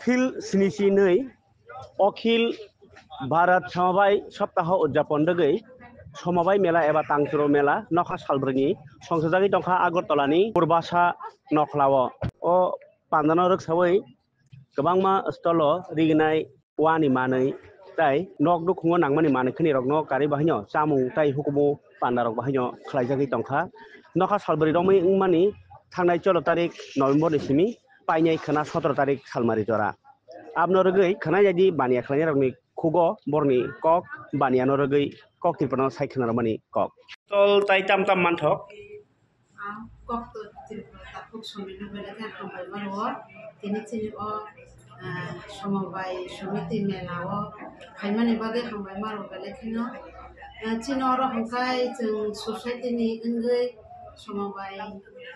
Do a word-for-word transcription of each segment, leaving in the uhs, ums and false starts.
Khil sini si nwi Akhil Bharat Somobai Saptaho Udjapon rwgwi Somobai Mela eba Tangchuro Mela nokha salbrwini songsajagwi tongkha Agartala ni Purbasa nokhlao. O pandano rwksawi kwbangma stall o rignai wani manwi tei nok nukhungo nangmani manwi khini rokno karwi bahaino chamung tei hukumu pandarok bahaino khlaijagwi tongkha. Nokha salbrwi romwi wngmani thangnai cholo tarik November ni simi painai khwna sotoro tarik salmari jora. Abno rwgwi khwnaidi baniya khlainai rokni khugo borni kok baniya no rwgwi kok Tripura no sai khwna rwmani kok. Tol tai tam tam manthok. Ang kok to Tripura takhuk somino belai khe hambai mano. Tini chini o, ah, somobai somiti mela o phaimani bagwi hambai mano belai kheno. Ah, chini oro hwnkhe chwng society ni wngwi somobai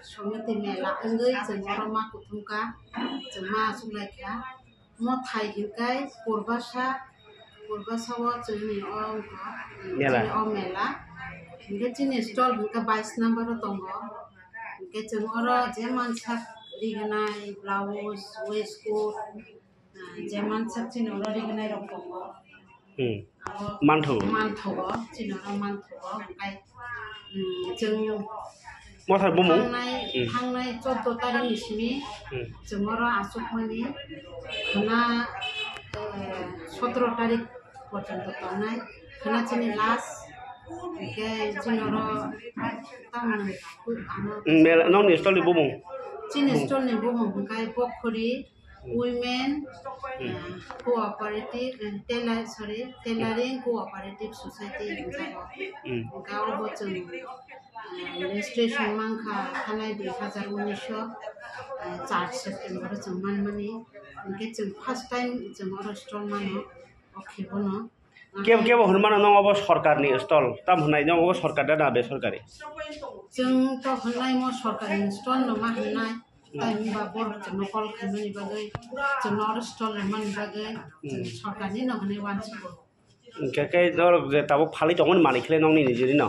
somiti mela wngwi chwng oro ma kuthum kha, chwng ma achuk lai kha. Mothai hinkai Purbasa, Purbasa o chini o wngkha, Mela. Chini o mela. Hinke chini stall hinke bais number o tongo. Hinke chwng oro je mansak rignai, blouse, waistcoat, ah, je mansak chini oro rignai rok tongo. Hmm. Abo Manthogo. Manthogo, chini oro manthogo, hinkai, hmm, chwng Mothai bumung? Thangnai, Hmm. thangnai chordo tarikh ni simi Hmm. chwng oro achukmani khwna, eh, sotoro tarikh porjonto tongnai. Khwna chini last, hinke chini oro tamni ano Hmm, mela, nokni stall ni bumung? Chini Hmm. stall ni bumung hinkai Bokhori, Women, Hmm. uh, Cooperative, uh, Tailor, sorry, Tailoring Cooperative Society hinjago. Hmm. Hingke obo chwng, uh, registration mankha thanai dui hazar unis o, uh, char September o chwng manmani. Hingke chwng first time chwng oro stall mano, o khe bono. Kebo, kebo hwnmano nong obo sorkarni stall, tam hwnai nong obo sorkar da na besorkari? Chwng to hwnai mo sorkarni stall no ma hwnai. Tai hwnba borok chwngno call khaimani bagwi, chwngno oro stall rwmani bagwi, chwng Hmm. sorkarni no hwnwi uansugo. Hwnkhe khe norok je tabuk phalwi tongmani manwi khlai nokni nijini no?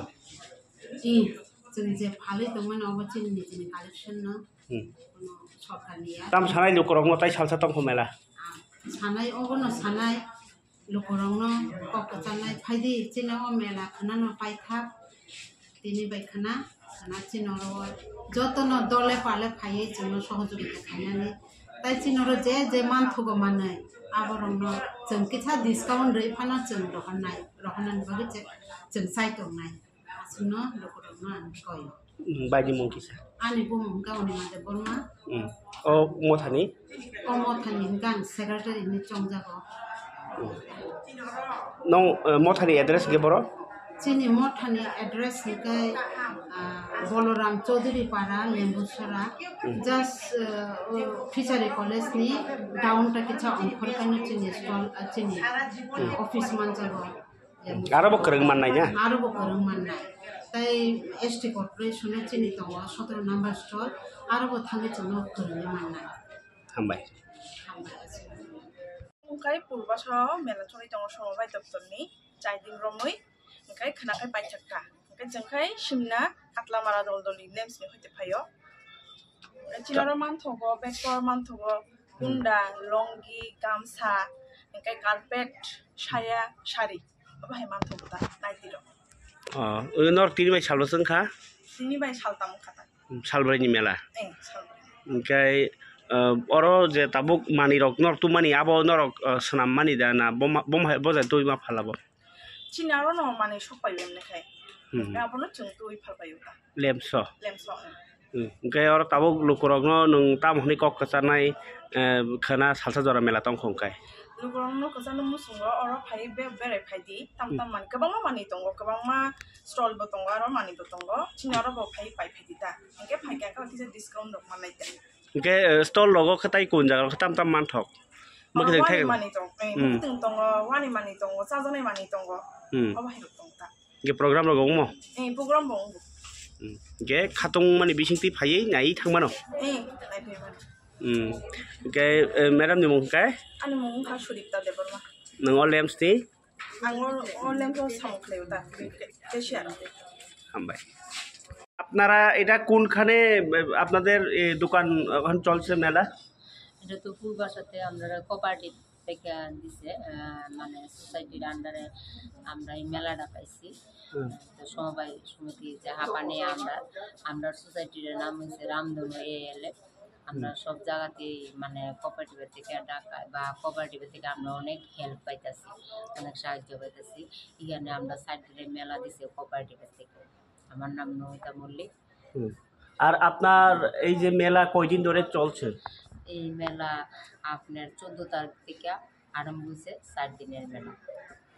I, chwng je phalwi tongmani obo chini nijini collection no, Hmm. Kono sorkarni ya. Tam sanai lukurokno tai salsa tongkho mela? Ah, sanai obono sanai. Lukurokno kok kwcharnai phaidi, chini o mela khwnano paithak, tini bai khwna, khwna chini oro jotono dole pale phaiwi chwngno sohojogita khainani. Tai chini oro je je manthogo manwi, aborokno chwng kisa discount rwi phano chwng rohornai, rohornani bagwi chwng chai tongnai. Aswkno lukurokno ang koi. Hmm, baini mung kisa? Ani bumung wngkha Onima Debbarma. Hmm. O mothani? O mothani hwnkha ang secretary hinwi chongjago. Hmm. Nong, eh, mothani address hwnkhe boro? Chini mothani address hwnkhe, ah, Boloram Chaudhary Para, Lembusora. Hmm. Just, eh, o Fishery College ni down ta kisa ongkhor kano chini stall, ah, chini, ah, office manjago. Hmm, aro bo kwrwng mannai na? Aro bo kwrwng mannai. Tai S T corporation o chini tongo sotoro number store, aro bo thangwi chwngno kwrwngwi mannai. Hambai. Hambai. Wngkha Purbasa o mela choli tongo Somobai doptor ni chai din romwi, wngkha khwna khai paithak kha. Wngkha chwng khai simna Katlamara dol dol ni nems ni hoite phaio. Wngkha chini oro manthogo, bag cover manthogo, kunda, longi, gamsa, wngkha carpet, saya, sari. Abo hai manthogo ta, naitwi rok. Oh, o norok tini bai salbwswk wngkha? Tini bai saltam wngkha ta. Salbrayni mela? Eh, salbrai. Hwnkhe, eh, oro je tabuk manwirok norok tubumani, abo norok, eh, swnammani da na boma, boma hai bo jai tubui ma phala bo? Chini aro no manwi sok pai emne khai. Hmm. Abono chwng tubui phal pai ta. Lemso. Lemso, eh. Hmm. Hwnkhe oro tabuk lukurokno nwng tamo hwnwi kok kwcharnai, eh, khwna salsa jora mela tongkha hwnkhe? Lukurokno kwcharno muchungo oro phai be-, berai phai di. Tam Hmm. tam manwi kwbangma manwi tongo, kwbangma stall bo tongo, aro manwi bo tongo. Chini oro bo phai pai phai di ta. Hwnkhe phai khe ang kisa discount rok manlai ta. Hwnkhe, eh, stall rogo khe tai kun jaga rok tam tam manthok? Oro Mwkhwtwng wani thai- manwi tong, eh, Hmm. mwkhwtwng tongo, wani manwi tongo, chajaknai manwi tongo. Hmm. Obo hai rok tong ta. Hwnkhe program rok wngmo? Eh, program bo wngo. Hmm. Hwnkhe khatung mani bisingtwi phaiwi naiwi thangmano? Eh, naiphai mano. Hmm. Hwnkhe, eh, madam ni mung hwnkhe? Ani mung wngkha Sudipta Debbarma. Nwng o lamps ni? Ang o, o lamps o samung khlaio ta, cashier. Hambai. আপনারা এটা কোনখানে, এ, আপনাদের, এ, দোকান এখন চলছে মেলা? যেহেতু পূর্বাশাতে আমরা কোঅপারেটিভ থেকে দিছে, আহ, মানে সোসাইটির আন্ডারে আমরা এই মেলাটা পাইছি। হুম। তো সমবায় সমিতি যে হাঁপানি আমরা, আমরা সোসাইটির নাম হচ্ছে রামধনু এএলএ। আমরা হুম। সব জায়গাতেই মানে কোঅপারেটিভ থেকে ডাকা বা কোঅপারেটিভ থেকে আমরা অনেক হেল্প পাইতাছি, অনেক সাহায্য পাইতাছি। এখানে আমরা সাইডে মেলা দিছে কোঅপারেটিভ থেকে। আমার নাম নমিতা মল্লিক। হুম। আর আপনার এই যে মেলা কয়দিন ধরে চলছে? এই মেলা আপনার চোদ্দ তারিখ থেকে আরম্ভ হয়েছে, চার দিনের মেলা।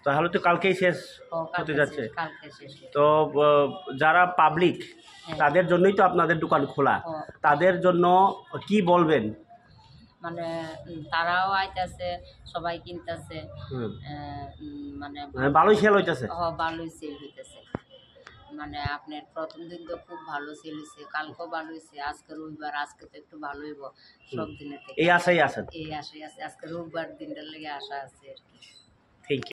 তাহলে তো কালকেই শেষ ও, হতে কালকে যাচ্ছে। শেষ, কালকে শেষ হয়ে তো, আহ, যারা পাবলিক, হ্যাঁ। তাদের জন্যই তো আপনাদের দোকান খোলা। ও। তাদের জন্য কি বলবেন? মানে, উম, তারাও আইতাছে, সবাই কিনতাছে। হুম। আহ, উম, মানে মানে ভালোই সেল হইতাছে? হ, ভালোই সেল হইতাছে। মানে আপনার প্রথম দিন তো খুব ভালো সেল হইছে, কালকেও ভালো হইছে, আজকে রবিবার, আজকে তো একটু ভালো হইব সব হুম। দিনের থেকে। এই আশাই আছেন? এই আশাই আছে, আজকে রবিবার দিনটার লেগে আশা আছে আর কি। Thank you.